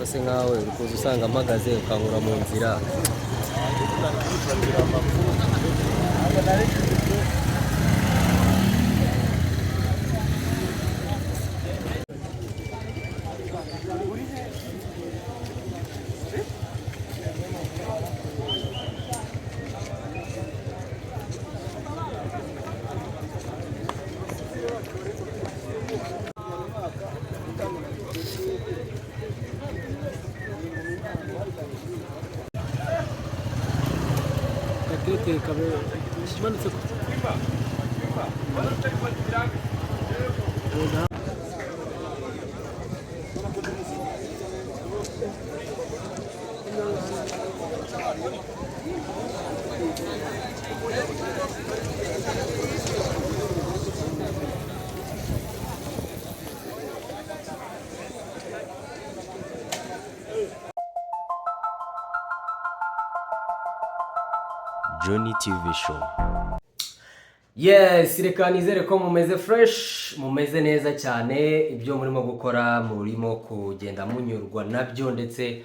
Ese nkawe uri kuza usanga mpagaze ukankura mu nzira. Gatete kabe imanutse ku Johnny TV Show. Yes, reka nizere ko mumeze fresh, mumeze neza cyane. Ibyo murimo gukora murimo kugenda munyurwa nabyo ndetse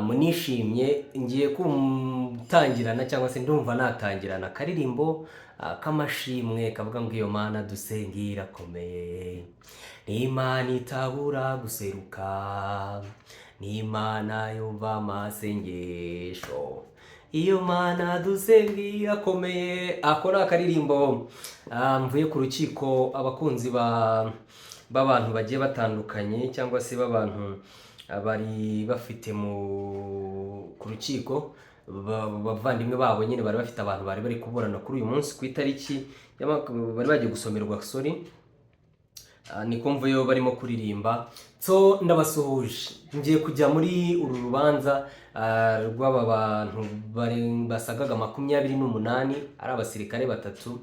munishimye. Ngiye gutangirana cyangwa se ndumva natangirana akaririmbo k'amashimwe kavuga ngo iyo Mana dusenga irakomeye, ni Imana itabura guseruka, ni Imana yumva amasengesho, iyo Mana dusenga irakomeye. Ako ni akaririmbo mvuye ku rukiko. Abakunzi b'abantu bagiye batandukanye cyangwa se b'abantu bari bafite mu ku rukiko bavandimwe babo nyine bari bafite abantu bari bari kuburana kuri uyu munsi ku itariki bari bagiye gusomerwa, sorry. Niko mvuyeyo barimo kuririmba. So ndabasuhuje, ngiye kujya muri uru rubanza rw'aba bantu basagaga 28, ari abasirikare batatu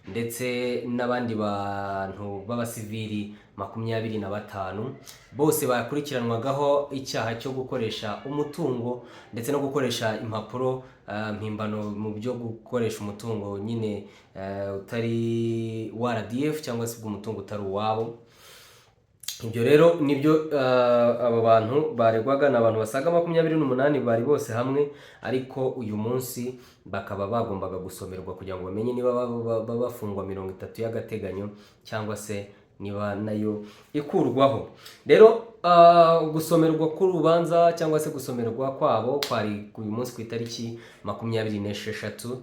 ndetse n'abandi bantu b'abasivili 25, bose bakurikiranwagaho icyaha cyo gukoresha umutungo ndetse no gukoresha impapuro mpimbano mu byo gukoresha umutungo nyine utari wa RDF cyangwa se ubw'umutungo utari uwabo. Ibyo rero nibyo aba bantu baregwaga. Ni abantu basaga 28 bari bose hamwe, ariko uyu munsi bakaba bagombaga gusomerwa kugira ngo bamenye niba bafungwa 30 y'agateganyo cyangwa se niba nayo ikurwaho. Rero gusomerwa k'urubanza cyangwa se gusomerwa kwabo kwari uyu munsi ku itariki 26.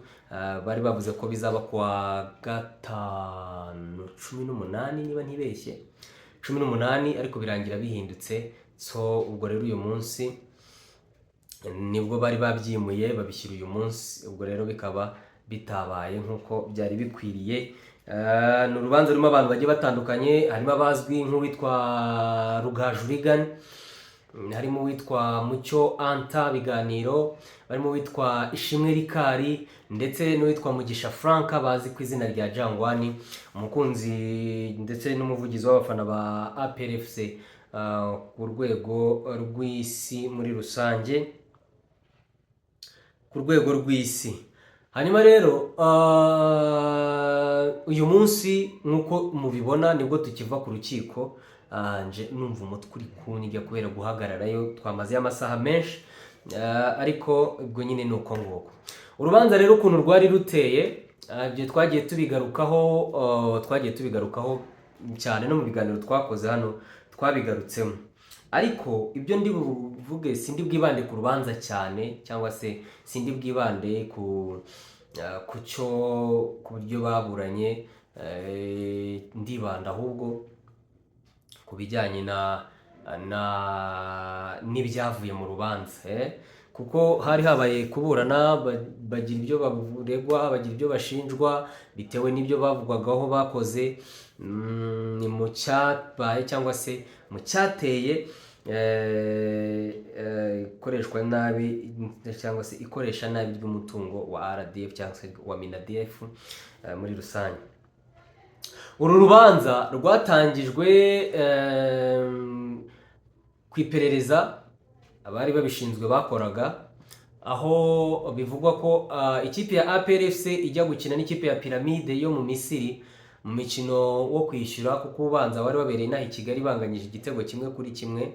Bari bavuze ko bizaba kuwa gatanu 18, niba ntibeshye 18, ariko birangira bihindutse. So ubwo rero uyu munsi nibwo bari babyimuye babishyira uyu munsi, ubwo rero bikaba bitabaye nk'uko byari bikwiriye. Ni urubanza rurimo abantu bagiye batandukanye, harimo abazwi nk'uwitwa Rugaju Reagan, harimo uwitwa Mucyo Anta Biganiro, barimo uwitwa Ishimwe Rikari ndetse n'uwitwa Mugisha Frank bazi ku izina rya Jangwani, umukunzi ndetse n'umuvugizi w'abafana ba APR FC ku rwego rw'isi muri rusange, ku rwego rw'isi. Hanyuma rero uyu munsi nk'uko mubibona nibwo tukiva ku rukiko. nje numva umutwe uri kundya kubera guhagararayo, twamazeyo amasaha menshi. Ariko ubwo nyine ni uko nguko. Urubanza rero ukuntu rwari ruteye, ibyo twagiye tubigarukaho cyane no mu biganiro twakoze hano twabigarutsemo. Ariko ibyo ndi buvuge, sindi bwibande ku rubanza cyane, cyangwa se sindi bwibande ku cyo ku buryo baburanye. Ndibanda ahubwo ku bijyanye na n'ibyavuye mu rubanza, kuko hari habaye kuburana, bagira ibyo baregwa, bagira ibyo bashinjwa bitewe n'ibyo bavugwagaho bakoze. Ni mu cyabaye cyangwa se mu cyateye ikoreshwa nabi cyangwa se ikoresha nabi ry'umutungo wa RDF cyangwa se wa MINADF muri rusange. Uru rubanza rwatangijwe ku iperereza abari babishinzwe bakoraga, aho bivugwa ko ikipe ya APR FC ijya gukina n'ikipe ya Pyramide yo mu Misiri mu mikino wo kwishyura, kuko ubanza wari wabereye inaha i Kigali banganyije igitego 1-1.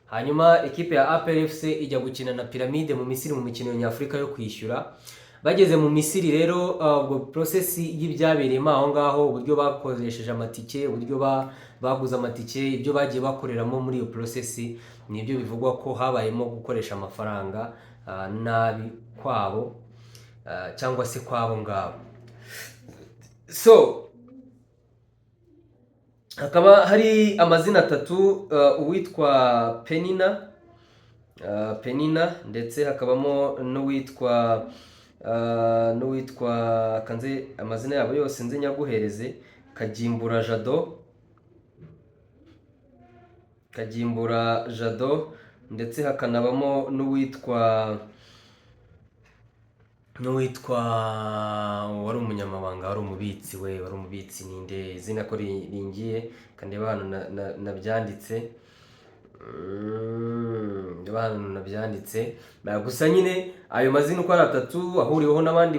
Hanyuma ikipe ya APR FC ijya gukina na Pyramide mu Misiri mu mikino nyafurika yo kwishyura. Bageze mu Misiri rero, ubwo process y'ibyabereyemo aho ngaho, uburyo bakoresheje amatike, uburyo baguze amatike, ibyo bagiye bakoreramo muri iyo process, nibyo bivugwa ko habayemo gukoresha amafaranga nabi kwabo, cyangwa se kwabo ngabo. So hakaba hari amazina atatu: uwitwa Penina, ndetse hakabamo n'uwitwa kanze, amazina yabo yose nze nyaguhereze: Kagimbura Jado, Kagimbura Jado, ndetse hakanabamo n'uwitwa wari umunyamabanga, wari umubitsi, we wari umubitsi ninde? Izina ko ringiye kandeba hano nabyanditse. Ndeba hano nabyanditse. Gusa nyine ayo mazina uko ari atatu ahuriweho n'abandi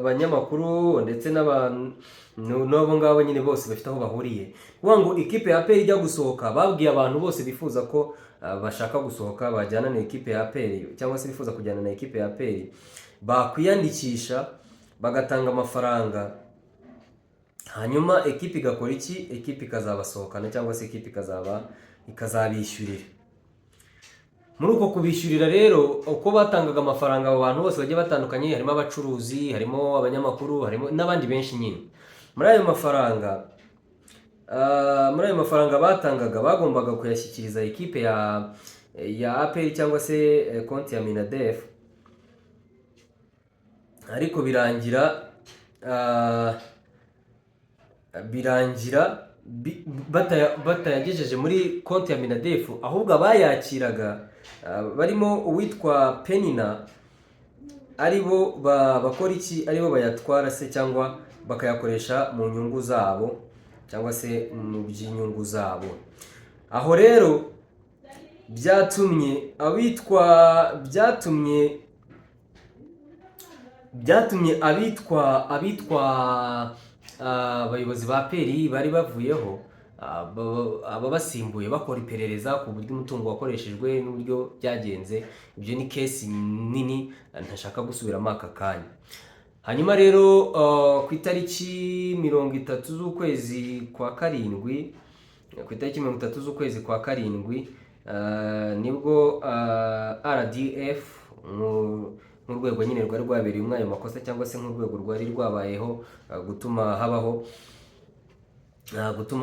banyamakuru ndetse n'abantu n'abo ngabo nyine bose bafite aho bahuriye. Kuvuga ngo ikipe ya APR ijya gusohoka, babwiye abantu bose bifuza ko bashaka gusohoka bajyana na ikipe ya APR cyangwa se bifuza kujyana na ikipe ya APR bakwiyandikisha bagatanga amafaranga, hanyuma ekipe igakora iki? Ekipe ikazabasohokana cyangwa se ekipe ikazabishyurira. Muri uko kubishyurira rero, uko batangaga amafaranga, abo bantu bose bagiye batandukanye, harimo abacuruzi, harimo abanyamakuru, harimo n'abandi benshi nyine, muri ayo mafaranga batangaga bagombaga kuyashyikiriza ekipe ya APR cyangwa se konti ya MINADEF. Ariko birangira batayagejeje muri konti ya MINADEF, ahubwo abayakiraga, barimo uwitwa Penina, ari bo bakora iki? Ari bo bayatwara se cyangwa bakayakoresha mu nyungu zabo cyangwa se mu by'inyungu zabo. Aho rero byatumye abitwa abayobozi ba APR bari bavuyeho, ababasimbuye bakora iperereza ku buryo umutungo wakoreshejwe n'uburyo byagenze. Ibyo ni case nini ntashaka gusubiramo aka kanya. Hanyuma rero, ku itariki 30 z'ukwezi kwa karindwi, ku itariki 30 z'ukwezi kwa karindwi, nibwo RDF nk'urwego nyine rwari rwabereye ayo makosa cyangwa se nk'urwego rwari rwabayeho gutuma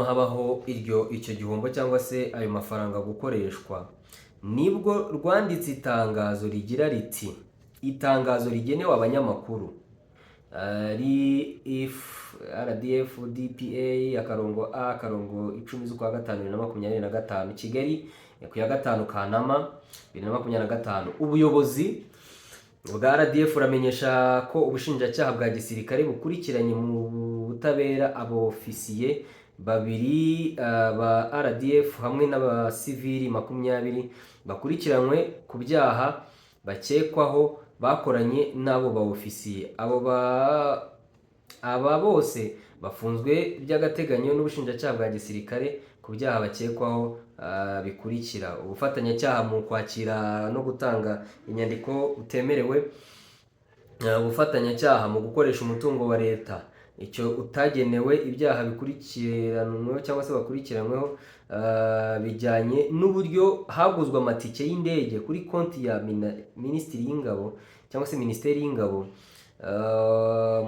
habaho icyo gihombo cyangwa se ayo mafaranga gukoreshwa, nibwo rwanditse itangazo rigira riti: "Itangazo rigenewe abanyamakuru RIF RDF DPA akarongo A akarongo 10 z'ukwa gatanu 2025, Kigali, ku ya 5 Kanama 2025. Ubuyobozi bwa RDF buramenyesha ko ubushinjacyaha bwa gisirikare bukurikiranye mu butabera abofisiye babiri ba RDF hamwe n'abasivili 20 bakurikiranywe ku byaha bakekwaho bakoranye n'abo ba ofisiye. Aba bose bafunzwe by'agateganyo n'ubushinjacyaha bwa gisirikare." ku byaha bakekwaho bikurikira: ubufatanyacyaha mu kwakira no gutanga inyandiko butemerewe, ubufatanyacyaha mu gukoresha umutungo wa leta icyo utagenewe, ibyaha bikurikiranweho cyangwa se bakurikiranyweho bijyanye n'uburyo haguzwe amatike y'indege kuri konti ya Minisitiri y'Ingabo cyangwa se Minisiteri y'Ingabo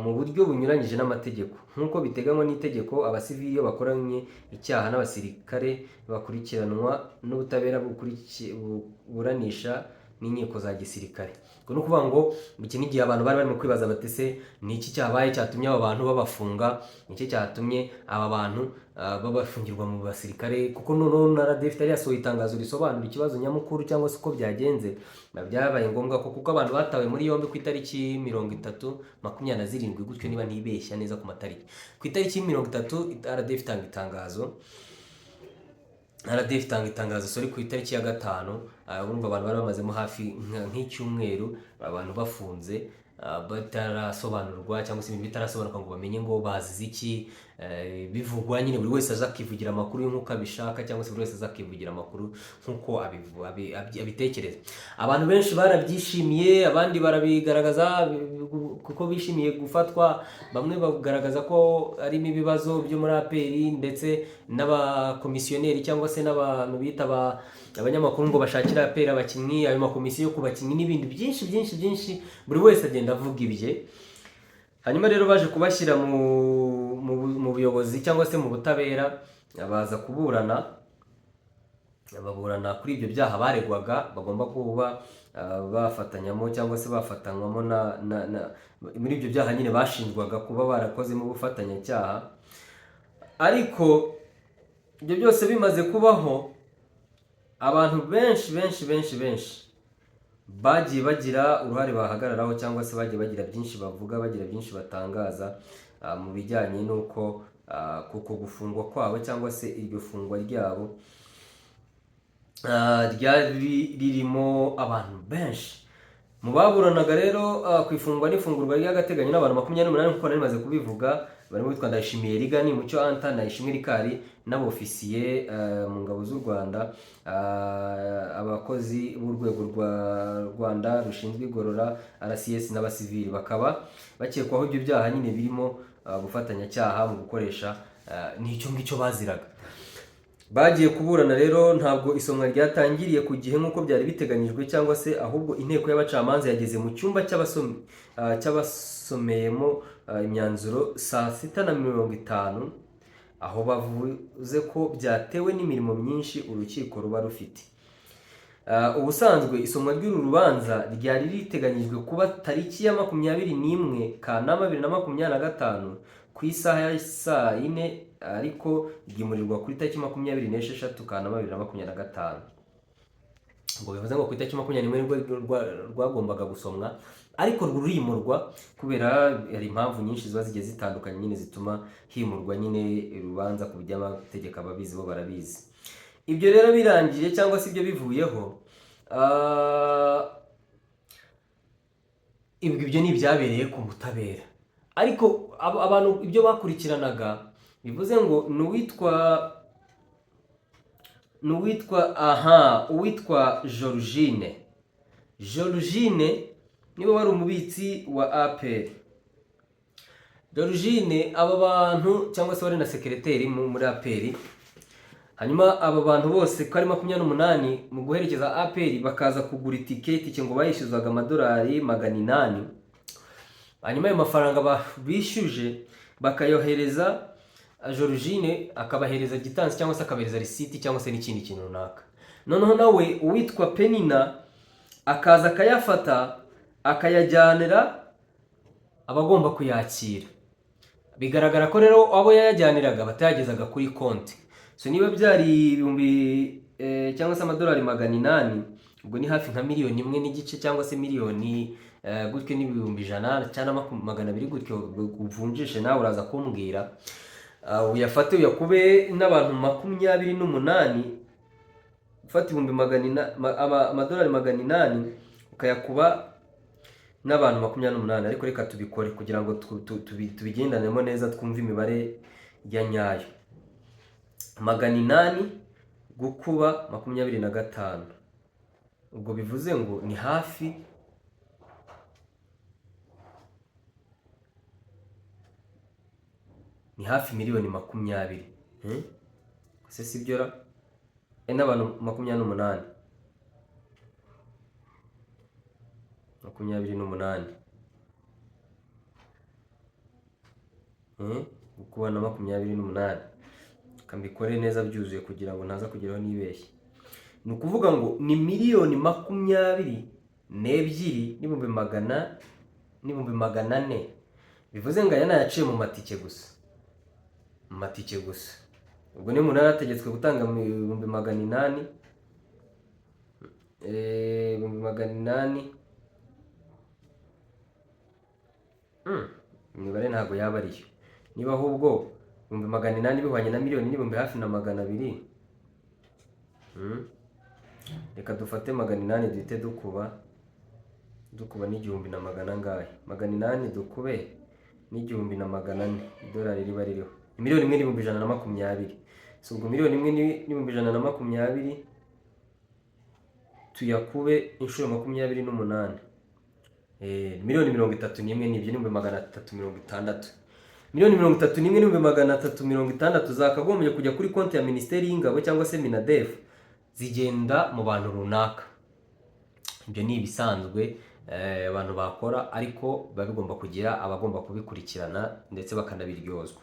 mu buryo bunyuranyije n'amategeko nk'uko biteganywa n'itegeko. Abasivili iyo bakoranye icyaha n'abasirikare bakurikiranwa n'ubutabera buburanisha n'inkiko za gisirikare. Ubwo ni ukuvuga ngo iki ni igihe abantu bari barimo kwibaza bati: "Se ni iki cyabaye cyatumye aba bantu babafunga? Ni iki cyatumye aba bantu babafungirwa mu basirikare?" Kuko noneho na RDF itari yasohoye itangazo risobanura ikibazo nyamukuru cyangwa se uko byagenze. Byabaye ngombwa ko, kuko abantu batawe muri yombi ku itariki 30, 27 gutyo, niba ntibeshya neza ku matariki, ku itariki 30 RDF itanga itangazo, RDF itanga itangazo, sorry, ku itariki ya 5. Urumva abantu bari bamazemo hafi nk'icyumweru abantu bafunze, batarasobanurwa cyangwa se ibintu bitarasobanuka ngo bamenye ngo bazize iki. Bivugwa nyine buri wese aza akivugira amakuru nk'uko abishaka, cyangwa se buri wese aza akivugira amakuru nk'uko abitekereza. Abantu benshi barabyishimiye, abandi barabigaragaza kuko bishimiye gufatwa. Bamwe bagaragaza ko harimo ibibazo byo muri APR, ndetse n'abakomisiyoneri cyangwa se n'abantu bita abanyamakuru ngo bashakire APR abakinnyi, ayo makomisiyo ku bakinnyi n'ibindi byinshi byinshi byinshi. Buri wese agenda avuga ibye. Hanyuma rero baje kubashyira mu buyobozi cyangwa se mu butabera, baza kuburana, baburana kuri ibyo byaha baregwaga bagomba kuba bafatanyamo cyangwa se bafatanywamo na muri ibyo byaha nyine bashinjwaga kuba barakozemo ubufatanyacyaha. Ariko ibyo byose bimaze kubaho, abantu benshi benshi benshi benshi bagiye bagira uruhare bahagararaho cyangwa se bagiye bagira byinshi bavuga, bagira byinshi batangaza mu bijyanye n'uko kuko gufungwa kwabo cyangwa se iryo fungwa ryabo ryari ririmo abantu benshi. Mu baburanaga rero ku ifungwa n'ifungurwa ry'agateganyo n'abantu 28, nk'uko nari maze kubivuga, barimo witwa Ndayishimiye Rigani, Mucyo Anta, Nayishimwe Rikari, n'abofisiye mu ngabo z'u Rwanda, abakozi b'urwego rwa Rwanda rushinzwe igorora RCS n'abasivili, bakaba bakekwaho ibyo byaha nyine birimo gufatanyacyaha mu gukoresha n'icyo ngicyo baziraga. Bagiye kuburana rero, ntabwo isomwa ryatangiriye ku gihe nk'uko byari biteganyijwe, cyangwa se ahubwo inteko y'abacamanza yageze mu cyumba cy'abasomeyemo imyanzuro saa 6:50, aho bavuze ko byatewe n'imirimo myinshi urukiko ruba rufite. Ubusanzwe isomwa ry'uru rubanza ryari riteganyijwe kuba tariki ya 21 Kanama 2025 ku isaha ya saa 4, ariko ryimurirwa kuri tariki 26 Kanama 2025. Ngo bivuze ngo ku itariki 21 nibwo rwagombaga gusomwa, ariko rurimurwa kubera hari impamvu nyinshi ziba zigiye zitandukanye nyine zituma himurwa nyine urubanza ku by'amategeko, ababizi bo barabizi. Ibyo rero birangiye cyangwa se ibyo bivuyeho, ibyo ni ibyabereye ku butabera. Ariko abantu ibyo bakurikiranaga, bivuze ngo ni uwitwa aha uwitwa Georgine. Georgine niwe wari umubitsi wa APR. Georgine, aba bantu, cyangwa se wari na sekereteri muri APR. Hanyuma aba bantu bose ko ari 28, mu guherekeza APR bakaza kugura itike, itike ngo bayishyuzaga amadolari 800. Hanyuma ayo mafaranga bishyuje bakayohereza Georgine, akabahereza gitansi cyangwa se akabahereza risiti cyangwa se n'ikindi kintu runaka. Noneho nawe uwitwa Penina akaza akayafata, akayajyanira abagomba kuyakira. Bigaragara ko rero abo yayajyaniraga batayagezaga kuri konti. So niba byari ibihumbi cyangwa se amadolari 800, ubwo ni hafi nka miliyoni 1.5 cyangwa se miliyoni gutyo n'ibihumbi 100 cyangwa 200 gutyo, uvunjishe nawe uraza kumbwira. Uyafate uyakube n'abantu 28, ufata ibihumbi magana amadolari 800 ukayakuba n'abantu 28. Ariko reka tubikore kugira ngo tubigendanemo neza, twumve imibare ya nyayo. 800 gukuba 25, ubwo bivuze ngo ni hafi 20 miliyoni. Ese si byo ra? N'abantu 28, 28, gukuba na 28. Reka mbikore neza byuzuye kugira ngo ntaza kugeraho nibeshye. Ni ukuvuga ngo ni 22,400,000. Bivuze ngo aya nayaciye mu matike gusa, mu matike gusa. Ubwo niba umuntu yarategetswe gutanga 800,000, 800,000, imibare ntabwo yaba ariyo. Niba ahubwo 800,000 bihwanye na miliyoni n'ibihumbi hafi na 200, reka dufate 800 duhite dukuba n'igihumbi na magana angahe, 800 dukube n'1400, idolari riba ririho 1,120,000. So ubwo 1,120,000 tuyakube inshuro 28, 31,360,360 31,360,360 zakagombye kujya kuri konti ya Minisiteri y'Ingabo cyangwa se Minadef, zigenda mu bantu runaka. Ibyo ni ibisanzwe abantu bakora, ariko biba bigomba kugira abagomba kubikurikirana ndetse bakanabiryozwa.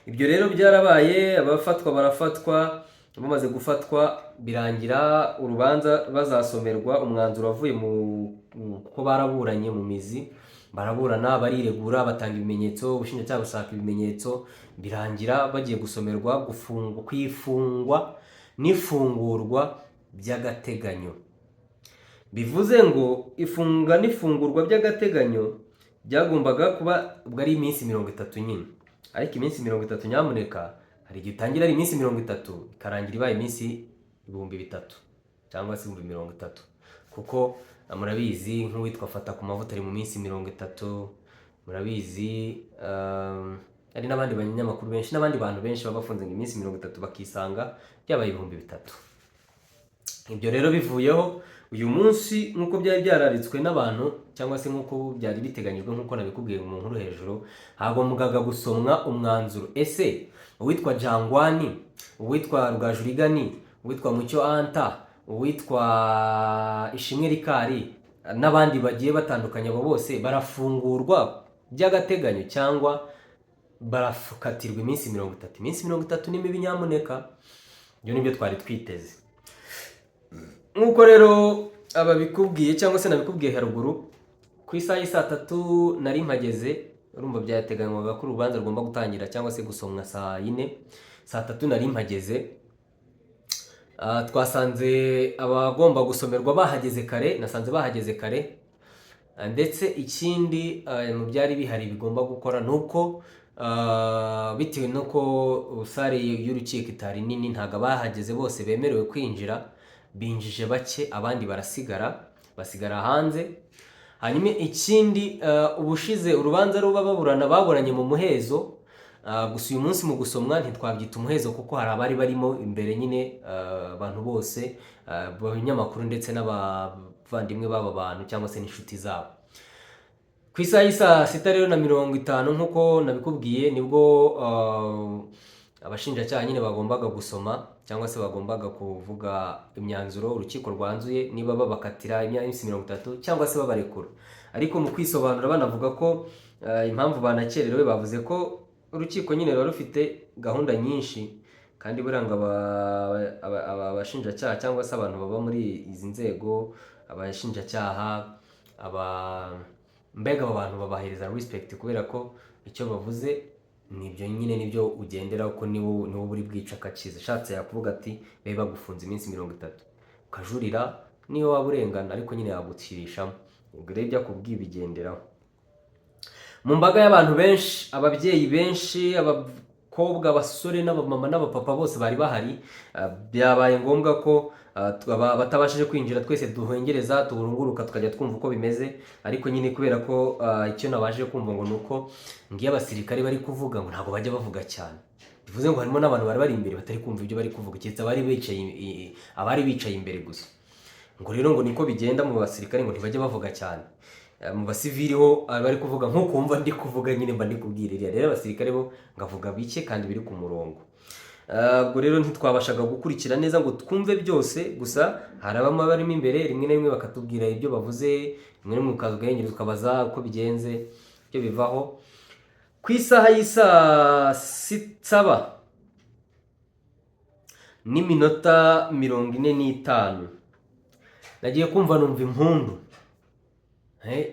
Ibyo rero byarabaye, abafatwa barafatwa, bamaze gufatwa birangira urubanza bazasomerwa umwanzuro wavuye mu kuko baraburanye mu mizi, baraburana, bariregura, batanga ibimenyetso, ubushinjacyaha bushaka ibimenyetso, birangira bagiye gusomerwa gufungwa, kwifungwa n'ifungurwa by'agateganyo. Bivuze ngo ifunga n'ifungurwa by'agateganyo byagombaga kuba ubwo ari iminsi 30 nyine, ariko iminsi 30 nyamuneka hari igihe itangira ari iminsi 30 ikarangira ibaye iminsi 3000 cyangwa se 30,000, kuko murabizi nk'uwitwa Fata ku mavuta ari mu minsi 30, murabizi hari n'abandi banyamakuru benshi n'abandi bantu benshi baba bafunze ngo iminsi 30 bakisanga byabaye 3000. Ibyo rero bivuyeho uyu munsi nk'uko byari byararitswe n'abantu cyangwa se nk'uko byari biteganyijwe, nk'uko nabikubwiye mu nkuru hejuru, hagombaga gusomwa umwanzuro. Ese uwitwa Jangwani, uwitwa Rugajurigani, uwitwa Mucyo Anta, uwitwa Ishimwe Rikari n'abandi bagiye batandukanye, abo bose barafungurwa by'agateganyo cyangwa barakatirwa iminsi 30? Iminsi 30 ni mibi nyamuneka. Ibyo nibyo twari twiteze. Nk'uko rero ababikubwiye cyangwa se nabikubwiye haruguru, ku isaha y'i 3:00 nari mpageze. Urumva byateganywaga ko urubanza rugomba gutangira cyangwa se gusomwa saa 4, saa 3 nari mpageze. Twasanze abagomba gusomerwa bahageze kare, nasanze bahageze kare. Ndetse ikindi mu byari bihari bigomba gukora ni uko bitewe n'uko salle y'urukiko itari nini, ntabwo abahageze bose bemerewe kwinjira, binjije bake abandi barasigara, basigara hanze. Hanyuma ikindi, ubushize urubanza ruba baburana baburanye mu muhezo, gusa uyu munsi mu gusomwa ntitwabyita umuhezo kuko hari abari barimo imbere nyine, abantu bose, abanyamakuru ndetse n'abavandimwe b'aba bantu cyangwa se n'inshuti zabo. Ku isaha y'i 6:50 rero nk'uko nabikubwiye, nibwo abashinjacyaha nyine bagombaga gusoma cyangwa se bagombaga kuvuga imyanzuro urukiko rwanzuye, niba babakatira iminsi 30 cyangwa se babarekura. Ariko mu kwisobanura banavuga ko impamvu banakererewe, bavuze ko urukiko nyine ruba rufite gahunda nyinshi, kandi buriya ngo abashinjacyaha cyangwa se abantu baba muri izi nzego, abashinjacyaha, mbega abo bantu babahereza respect, kubera ko icyo bavuze nibyo nyine nibyo ugenderaho, ko niwo buri bwica akakiza. Ashatse yakuvuga ati babe bagufunze iminsi 30, ukajurira niyo waba urengana, ariko nyine yagucirishamo. Ubwo rero ibyo akubwiye ubigenderaho. Mu mbaga y'abantu benshi, ababyeyi benshi, abakobwa, abasore n'abamama n'abapapa bose bari bahari, byabaye ngombwa ko abatabashije kwinjira twese duhengereza, turunguruka, tukajya twumva uko bimeze. Ariko nyine kubera ko icyo nabashije kumva ngo ni uko ngiyo abasirikare bari kuvuga ngo ntabwo bajya bavuga cyane. Bivuze ngo harimo n'abantu bari bari imbere batari kumva ibyo bari kuvuga, keretse abari bicaye imbere gusa. Ngo rero ngo niko bigenda mu basirikare, ngo ntibajya bavuga cyane. Mu basivili ho bari kuvuga nk'uko wumva ndi kuvuga nyine, mba ndi kubwira iriya. Rero abasirikare bo ngavuga bike kandi biri ku murongo. Ubwo rero ntitwabashaga gukurikira neza ngo twumve byose, gusa hari abama barimo imbere rimwe na rimwe bakatubwira ibyo bavuze, rimwe na rimwe ukaza ugahengera ukabaza uko bigenze, ibyo bivaho. Ku isaha y'isaa 7:45 nagiye kumva numva impundu.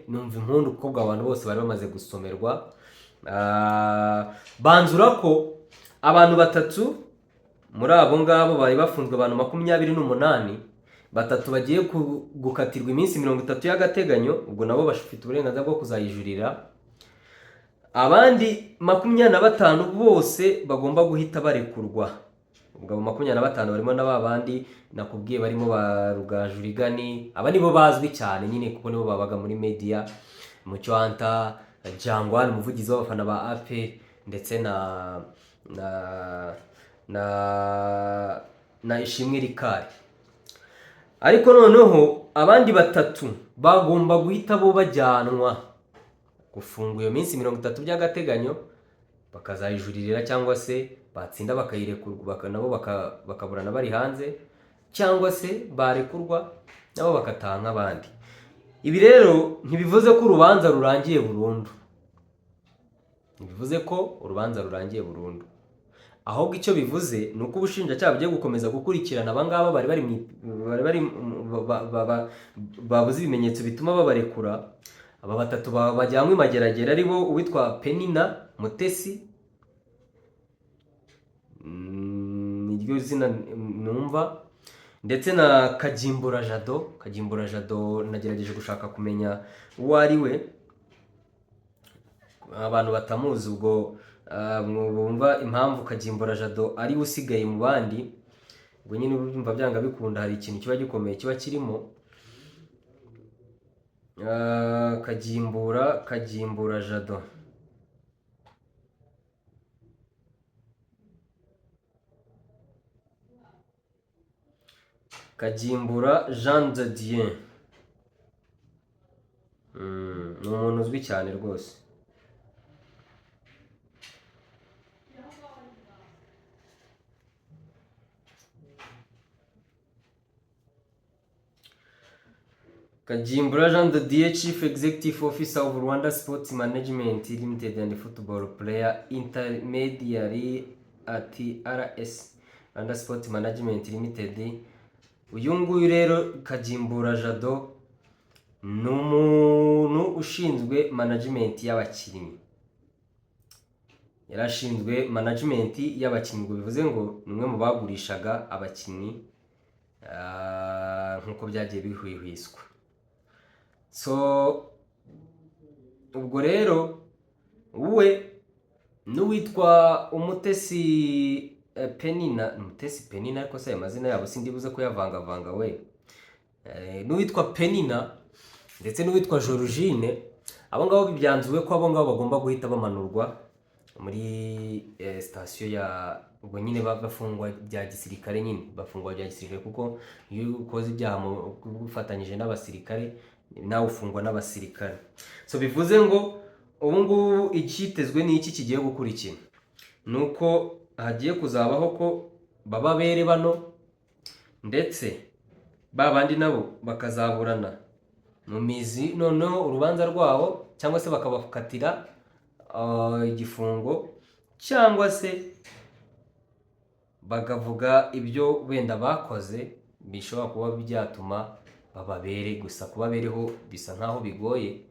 Numva impundu kuko ubwo abantu bose bari bamaze gusomerwa. Banzura ko abantu batatu muri abo ngabo bari bafunzwe, abantu 28, batatu bagiye gukatirwa iminsi 30 y'agateganyo, ubwo nabo bafite uburenganzira bwo kuzayijurira. Abandi 25 bose bagomba guhita barekurwa. Ubwo abo 25 barimo na ba bandi nakubwiye barimo ba Rugaju Rigani, aba nibo bazwi cyane nyine kuko nibo babaga muri media, Mucyo Anta, Jangwani umuvugizi w'abafana ba APR, ndetse na Ishimwe Rikari. Ariko noneho abandi batatu bagomba guhita bo bajyanwa gufungwa iyo minsi 30 by'agateganyo, bakazayijuririra cyangwa se batsinda bakayirekurwa, nabo bakaburana bari hanze, cyangwa se barekurwa nabo bagataha nk'abandi. Ibi rero ntibivuze ko urubanza rurangiye burundu, ntibivuze ko urubanza rurangiye burundu, ahubwo icyo bivuze ni uko ubushinjacyaha bugiye gukomeza gukurikirana aba ngaba bari bari mu bari bari mu- ba- ba- ba- babuze ibimenyetso bituma babarekura. Aba batatu bajyanywe i Mageragere aribo uwitwa Penina Mutesi, niryo zina numva, ndetse na Kagimbura Jado. Kagimbura Jado nagerageje gushaka kumenya uwo ari we, abantu batamuzi ubwo bumva impamvu Kagimbura Jado ari we usigaye mu bandi, ubwo nyine urumva byanga bikunda hari ikintu kiba gikomeye kiba kirimo. Kagimbura Jado, Kagimbura Jean de Dieu, ni umuntu uzwi cyane rwose. Kagimbura Jean de Dieu, Chief Executive Officer of Rwanda Sports Management Limited and Football Player Intermediary at RS Rwanda Sports Management Limited. Uyu nguyu rero Kagimbura Jado ni umuntu ushinzwe management y'abakinnyi, yari ashinzwe management y'abakinnyi, ubwo bivuze ngo ni umwe mu bagurishaga abakinnyi, nk'uko byagiye bihwihwiswa. So ubwo rero we n'uwitwa Umutesi Penina, Umutesi Penina, ariko se ayo mazina yabo sindibuze kuyavangavanga we. N'uwitwa Penina ndetse n'uwitwa Georgine, abo ngabo byanzuwe ko abo ngabo bagomba guhita bamanurwa muri sitasiyo ya ubwo nyine bafungwa bya gisirikare nyine, bafungwa bya gisirikare kuko iyo ukoze ibyaha ufatanyije n'abasirikare nawe ufungwa n'abasirikare. So bivuze ngo ubu ngubu icyitezwe ni iki kigiye gukurikira, ni uko hagiye kuzabaho ko baba bere bano, ndetse ba bandi nabo bakazaburana mu mizi noneho urubanza rwabo, cyangwa se bakabakatira igifungo, cyangwa se bakavuga ibyo wenda bakoze bishobora kuba byatuma bababere. Gusa kubabereho bisa nkaho bigoye,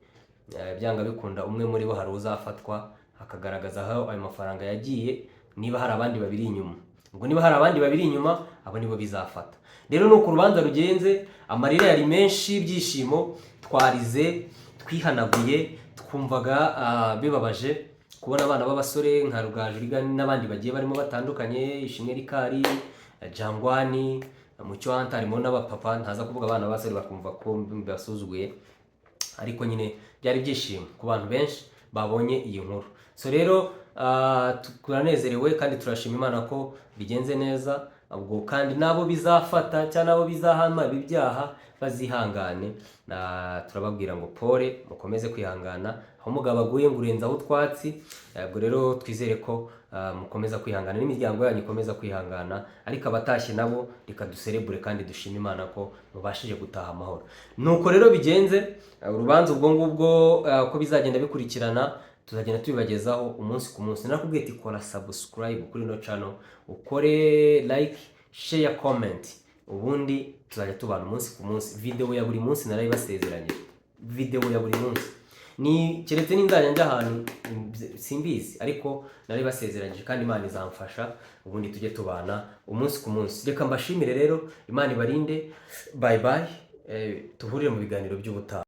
byanga bikunda umwe muri bo hari uzafatwa akagaragaza aho ayo mafaranga yagiye, niba hari abandi babiri inyuma. Ubwo niba hari abandi babiri inyuma, abo nibo bizafata. Rero nuko urubanza rugenze, amarira yari menshi, ibyishimo, twarize, twihanaguye, twumvaga bibabaje kubona abana b'abasore nka Rugaju Rigani n'abandi bagiye barimo batandukanye, Ishimwe Rikari, Jangwani, Mucyo Anta, harimo n'abapapa, ntaza kuvuga abana b'abasore bakumva ko mbasuzuguye, ariko nyine byari ibyishimo ku bantu benshi. Babonye iyi nkuru. So rero turanezerewe kandi turashima Imana ko bigenze neza. Ubwo kandi n'abo bizafata cyangwa n'abo bizahama ibi byaha bazihangane. Turababwira ngo pole, mukomeze kwihangana. Aho umugabo aguye ngo urenzaho utwatsi. Ubwo rero twizere ko mukomeza kwihangana n'imiryango yanyu ikomeza kwihangana. Ariko abatashye nabo reka duserebure kandi dushime Imana ko mubashije gutaha amahoro. Nuko rero bigenze urubanza ubwo ngubwo, uko bizagenda bikurikirana tuzagenda tubibagezaho umunsi ku munsi. Nakubwiye ati kora subscribe kuri ino channel, ukore like, share, comment, ubundi tuzajya tubana umunsi ku munsi. Video ya buri munsi narayibasezeranyije, video ya buri munsi ni keretse n'inzajya njya ahantu simbizi, ariko naribasezeranyije kandi Imana izamfasha, ubundi tujye tubana umunsi ku munsi. Reka mbashimire rero, Imana ibarinde. Bye bye, tuhurire mu biganiro by'ubutaha.